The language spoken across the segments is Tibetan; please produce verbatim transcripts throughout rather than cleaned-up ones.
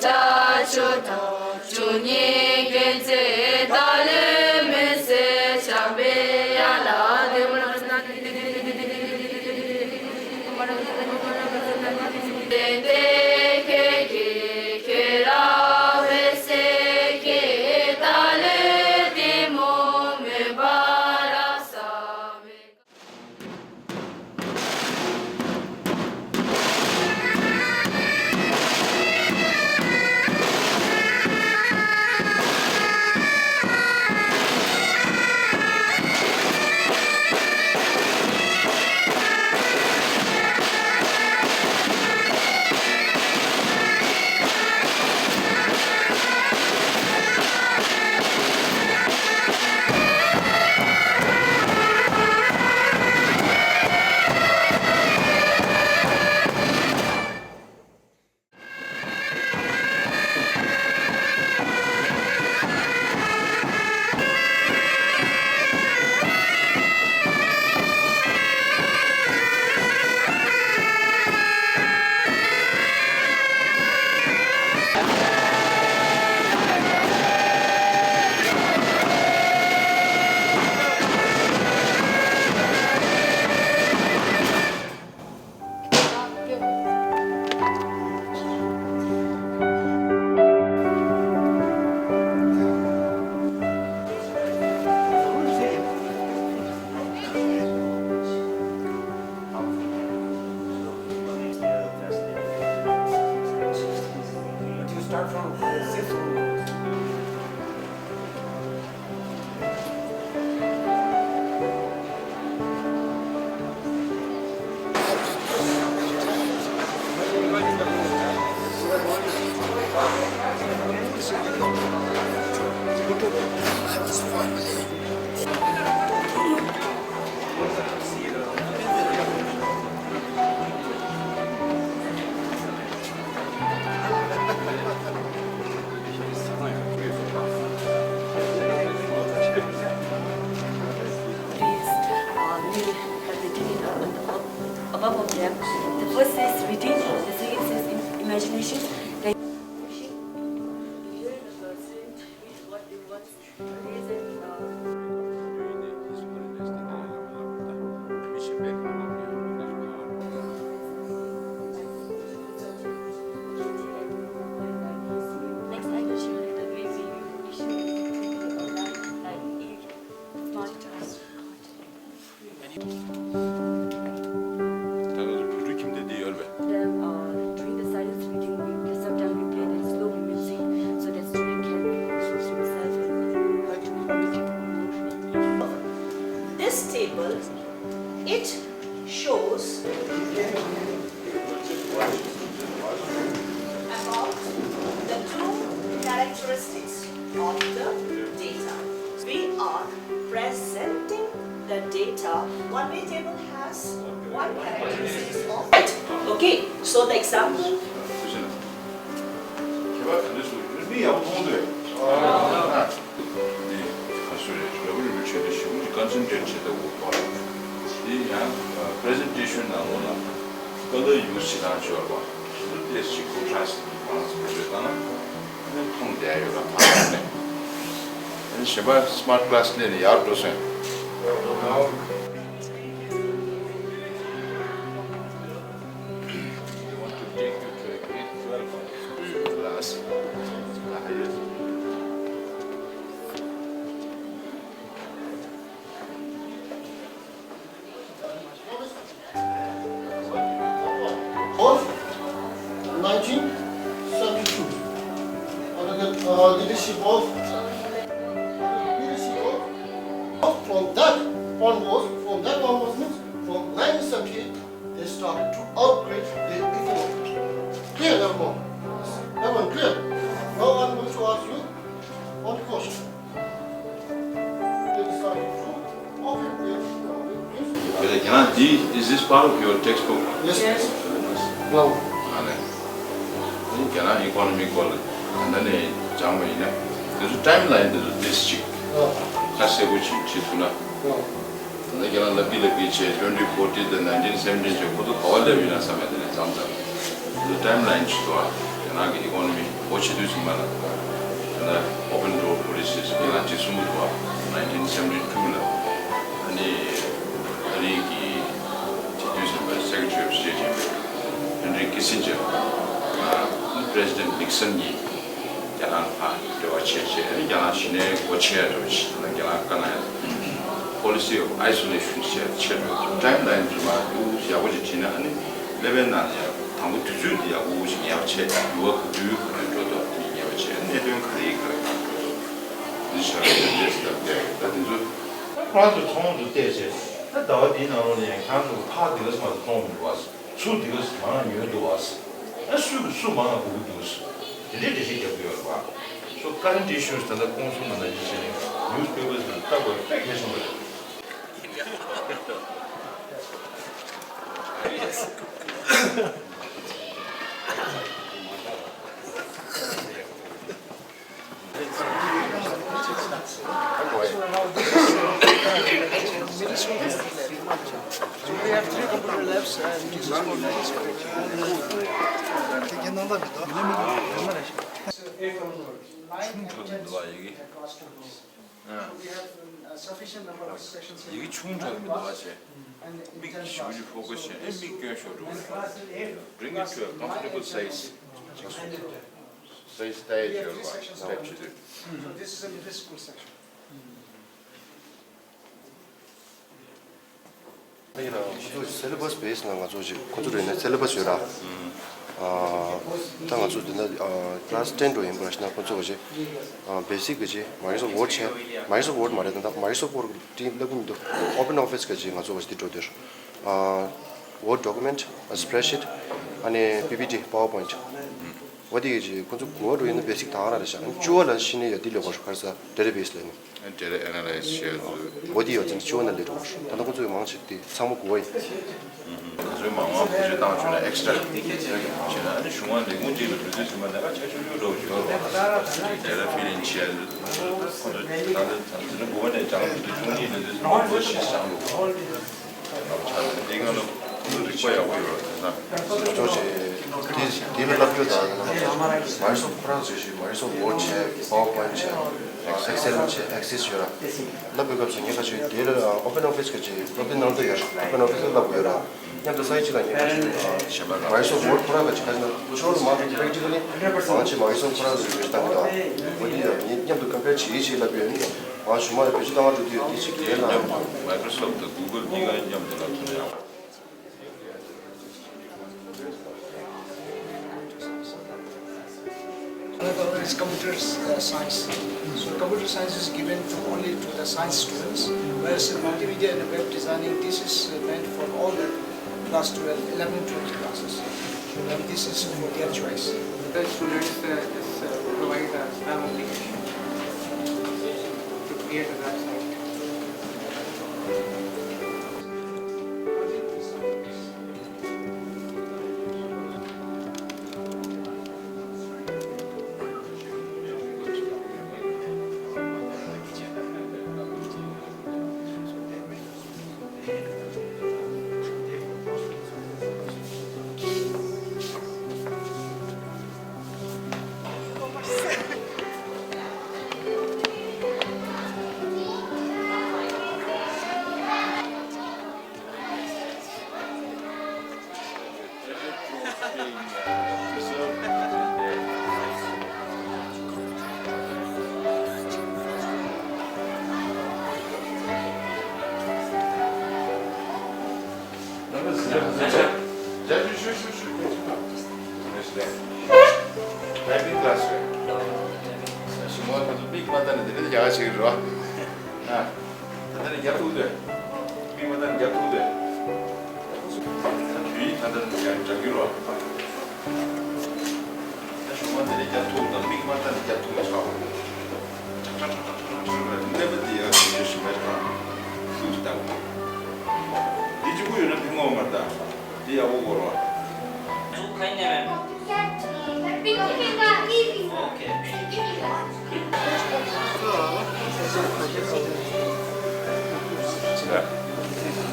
ཆོས་དང་བཅུ་གཉིས་ཀྱི་ཚེ་ད་ལས་མི་ཟད་ཞིང་པའི་ཡན་ལག་བདེ་མོ་ལ་Trees, uh, many have been taken up on the up, above of them. The first says reading, the second says im- imagination, then hearing the person read what they want. Then, uh, during the silence reading, we, the sometime we play the slow music so that student can lose himself and try to read more. This table, it shows about the two characteristics of the data. We are presenting the data. One way table has one characteristics of. Right. Okay. So the example. ཁྱད་པར་ག་འདྲ་སོང་ཡོད་མི་ཡག་པོ་མཐོང་འདུག་ཨ་ནི་ཁ་སོ་རེད། ར་བུ་རི་བུ་བྱས་ཏེ་ཞེ་པོ་ཅིག་ཀོན་སེན་ཊྲེཊ་བྱེད་ཐུབ་དགོས་པ། དེ་ཡང་པི་རི་སེན་ཊེ་ཤན་ནང་ལོགས་ལ་ཀ་ལར་ཡུ་སི་བྱེད་སྟངས་ཆོག་པ། ཞེ་པོ་ཏོག་ཙམ་ཅིག་ཀོན་ཊ་ར་སི་ཊི་གང་ཙམ་བེད་སྤྱོད་བཏང་ན་ཨ་ནི་མཐོང་བསྡད་ཡོད་ལ་ཕར་ནས། ཨ་ནི་གཞན་པ་སི་མཱར་ཊི་ཀི་ལ་སི་སླེབས་ནས་ཡར་འགྲོ་སོང་། They want to take you to a grade twelve class, the highest. Of nineteen seventy-two, under the, uh, leadership of, leadership of, from that onwards, from that onwards means from nineteen seventy-eight, they started to upgrade the economy. Clear, everyone? Everyone clear? Now I'm going to ask you one question. They decided to open their economy. Whether can I, is this part of your textbook? Yes, yes. No. ཨ་ནི། ཁྱེད་རང་ཨི་ཀོ་ནོ་མི་སྐོར་ལ་ད་ནས་སྦྱངས་པ་ཡིན་ན། དེ་ཚོ་ཊའིམ་ལའིན་དེ་ཚོ་ཏོག་ཙམ་ཅིག་ཁ་གསལ་པོ་ཅིག་བྱེད་ཐུབ་ན། ད་ནི་ཁྱེད་རང་ལབ་ཀྱི་ལབ་ཀྱི་བྱས། twenty fourteen དང་nineteen seventeen བྱས། ཁོ་ཚོ་ག་པར་སླེབས་ཡོད་ན་བསམ་པ། དེ་ནས་མཚམས་མཚམས་དེ་ཚོ་ཊའིམ་ལའིན་ཅིག་འདུག་ཨ། རང་གི་ཨི་ཀོ་ནོ་མི་འགོ་ཆེ་དུས་ཙམ་པ་ལ། ད་ལྟ་Open Door Policies་ཉིས་སྟོང་བཅུ་གསུམ་དུ་བ་ནའིན་ཊིན་སེ་ཝེན་ཊི་ཊུ་ལ། ཨ་ནི་ཨ་རི་གི་དེ་དུས་ཙམ་པ་Secretary of State་ཡིན་པའི་ཧེན་རི་ཀི་སིན་ཇར་དང་President Nixon་གཉིས་རྒྱ་ནག་ལ་འབྲེལ་བ་བྱས་བྱས། ཨ་ནི་རྒྱ་ནག་གཞི་ནས་སྒོ་ཕྱེ་ཡ་འགྲོ་བཞིན་རྒྱ་ནག་དཀའ་ངལ་Policy of Isolation་བྱས་བྱས་འགྲོ། Timeline་ཚུལ་མ་འདུག་ཡག་པོ་ཞིག་བྲིས་ན། ཨ་ནི་ཀླད་པའི་ནང་ནས་དང་པོ་དུས་ཚོད་འདི་ཡག་པོ་ཞིག་ཉར་བྱས། འགྱུར་བ་ག་དུས་ག་དུས་འགྲོ་འདུག་དེ་ཉར་བ་བྱས། གནད་དོན་ག་རེ་ག་རེ་ག་རེ་འགྲོ་འདུག་འདི་ཆ་ལ་ཡོད་དེ་ལབ་བསྡད། ད་དེ་ཚོ་ཁོ་རང་ཚོ་ཚོགས་འདུ་བལྟས་བྱས། ད་ཟླ་བ་འདིའི་ནང་ལོགས་ནས་ཡང་ཁྱེད་རང་ཚོ་ཕར་འདི་ག་ཙམ་མང་གཏོང་མི་འདུག་བ། སུ་འདི་ག་ཙམ་མང་ཉོས་འདུག་བ། ཨ་སུ་སུ་མང་དགོས་ཀྱི་འདུག་དེ་འདྲའི་འགྲེལ་བཤད་རྒྱབ་ཀྱི་ཡོད་རེད་བ། So current issues ད་ལྟ་ཁོང་གསུང་གནང་ན་ཡིན་ཟེར་ནས་newspapers་ལ་ལྟ་དགོས་དཔེ་གལ་ཆེན་པོ་རེད། We have three computer labs and this is called Nine and ten classrooms. So we have um, a sufficient number of sessions. ཡི་གེ་ཆུང་དྲགས་མི་འདུག་བ་བྱས། མིག་ཞིབ་ཞིབ་ཕོ་ཁ་བྱས། ཨེ་མིག་སྐྱོན་ཤོར་འགྲོ། Bring it to a comfortable size. Size ཏའི་ཡོད་པ་སྟབས་བྱེད་དུས། So this is a middle school section. ཡིན་ནའང་ཁོ་ཚོ་syllabus base་ནང་ང་ཚོ་ཅིག་ཁོ་ཚོ་རེད་ན་syllabus་ཡོད་ར། ཨ་ད་ང་ཚོ་འདི་ན་ཨ་class ten་འགྲོ་ཡིན་པ་ར་ཤི་ན་ཁོ་ཚོ་ག་ཅིག་ཨ་basic་ག་ཅིག་Microsoft Word་བྱས། Microsoft Word་མ་རེད། ད་ལྟ་Microsoft Word་འདི་ལབ་གི་མི་འདུག Open Office་ག་ཅིག་ང་ཚོ་ག་ཅིག་འདི་འགྲོ་འདིར་ཨ་Word document, spreadsheet, ཨ་ནི་པི་པི་ཊི་PowerPoint། འོ་དེ་ག་ཅིག་ཁོ་ཚོ་དགུ་བ་འགྲོ་ཡིན་ན་basic་ད་ག་རང་རེད་ཤག་བཅུ་བ་ལ་ཤི་ནས་ཡ་འདི་ལས་གོ་ཤོག་ག་རེ་ཟ་database་ལས་ནི། Data analyze་བྱས་འདུག་འོ་དེ་ཡོད་ཚད་བཅུ་བ་ན་ལས་འགྲོ་བ། ད་ལྟ་ཁོ་ཚོས་མང་ཆེ་དེ་ཚང་མ་དགུ་བ་ཡིན། ང་ཚོའི་མང་མང་བེད་སྤྱོད་བཏང་བྱུང་ན་extra་བྱས་ན། ཨ་ནི་གཞུང་དབང་ལས་ཁུངས་གཅིག་ལ་འགྲོ་དུས་ཙམ་པ་ནས་ཁ་ཆེ་ཆུང་ཆུང་འགྲོ་བ་ཞིག་ཡོད་རེད་བ། Data fill in་བྱས། ཁོ་ཚོ་ད་ལྟ་ད་ལྟ་དགུ་བ་ནས་སྦྱང་འགྲོ་དུས་བཅུ་གཉིས་ལ་དུས་ཙམ་པ་བཞི་སྦྱང་འགྲོ་དགོས། ལབ་ཆགས་འདི་སྒང་ལ་ཁོང་ཚོ་རིག་པ་ཡག་པོ་ཡོད་རེད་ད། ཅོ་ཅེ། དེ་དེ་ལ་བསླབ་རྒྱུ་དང་། Microsoft་ཁོ་རང་ཚོས་ཤིག་Microsoft Word་བྱས། PowerPoint་བྱས། Excel་བྱས། Access་ཡོད་ར། བསླབ་པའི་སྐབས་སུ་ངས་ཁ་ཆོས་དེ་ལ་Open Office་ག་ཅིག་སློབ་དེབ་ནང་དུ་ཡོད་ར། Open Office་ལ་བསླབ་དགོས་ཡོད་ར། མཉམ་དུ་ས་ཡི་གཅིག་ལ་ངས་ཁ་ཆོས་Microsoft Word་ཁོ་རང་ག་ཅིག་ཁ་ཆོས་ན་ཆོར་མང་དུ་practically་མང་ཆེ་Microsoft་ཁོ་རང་ཚོས་ཡོད་ལྟ་གི་འདུག་འོ་དེ་ཡང་ངས་མཉམ་དུ་compare་བྱེད་ཡིད་ཆེས་བསླབ་ཡོད་ནི། ང་ཞུ་མ་ཡོད་པའི་ཅི་ལྟ་བ་འགྲོ་དུས་དེ་ཅིག་ཡོད་ལ། Microsoft་དང་Google་གཉིས་ཀ་མཉམ་དུ་ལ་ཐོན་ཡག Another one is computer uh, science. So computer science is given to only to the science students, whereas in multimedia and web designing, this is uh, meant for all the class twelve, eleven and twelve classes. And this is for their choice. The students uh, just uh, provide a web application to create a website. Typing class རེད། ཞི་མོ་ཁོ་ཚོ་མིག་མ་བལྟ་ནས་དེ་འདྲ་རྒྱག་ཆེ་གི་རེད་བ། ཨ། ད་ལྟ་ནས་རྒྱག་ཐུབ་དེ། མིག་མ་བལྟ་ནས་རྒྱག་ཐུབ་དེ། ད་དུས་ཡིན་ད་ལྟ་ནས་རྒྱག་རྒྱག་རྒྱུ་རེད་བ། ད་ཞི་མོ་དེ་ནས་རྒྱག་ཐུབ་དང་མིག་མ་བལྟ་ནས་རྒྱག་ཐུབ་མ་ཆགས་པ། ཁྲག་ཁྲག་ཁྲག་ཁྲག་ཁྲག་ཁྲག་ལ་གནས་པ་དེ་ཡང་ཞི་མོ་ཞི་མོ་དང་ཤུགས་ཀྱིས་བལྟ་དགོས། འདི་གཅིག་པུ་ཡོད་ན་ཕན་གྱི་མ་རེད་ད། འདི་ཡག་པོ་གོ་རོགས།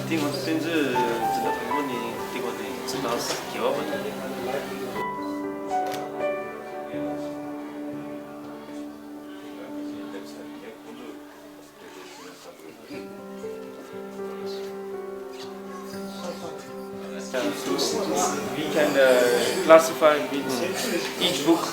འདི་ང་ཚོ་དཔེ་མཛོད་འཛིན་གྲྭ་དང་པོ་ནས་འདི་བར་ནས་འཛིན་གྲྭ་བརྒྱད་པ་བར་དུ། We can uh, classify with each book